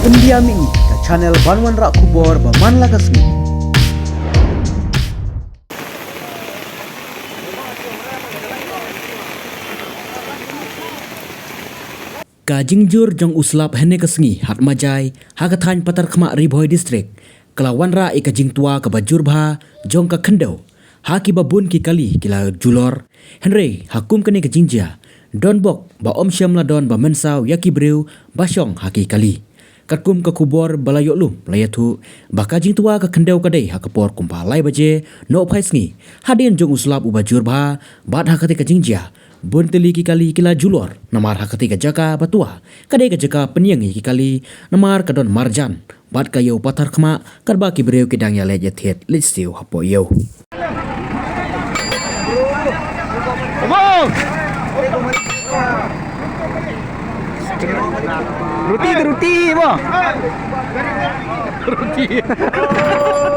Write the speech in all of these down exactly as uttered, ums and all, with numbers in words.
India Mini, ka channel ban wanrah khubor ba man la ka sngi. Ka jingjur jong u slap hynne ka sngi Hat Majai ha ka thaiñ Patharkhmah, Ri Bhoi District, ka la wanrah ïa ka jingtwa kaba jur bha jong ka khyndew ha kiba bun ki kali ki la julor. Hynrei ha kum kane ka jingjia, don bok ba ym shym la don ba mynsaw ïa ki briew ba shong ha ki kali. Katkum ka khubor ba la ïoh lum, la ïathuh ba ka jingtwa ka khyndew ka dei ha ka por kumba lai baje nohphai sngi, hadien jong u slap uba jur bha. Bad ha katei ka jingjia, bun tylli ki kali ki la julor, namar ha katei ka jaka ba twa ka dei ka jaka pynïeng ïa ki kali, namar ka don marjan bad ka ïew Patharkhmah, katba ki briew ki dang ïaleit ïathied leit siew hapoh ïew. Ruti tu ruti mo. Ruti.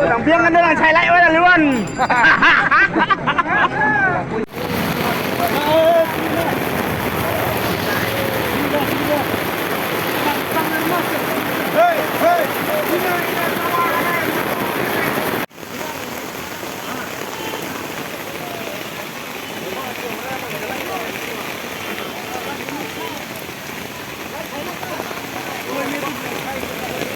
Tang piang kan orang chai lai wala luan.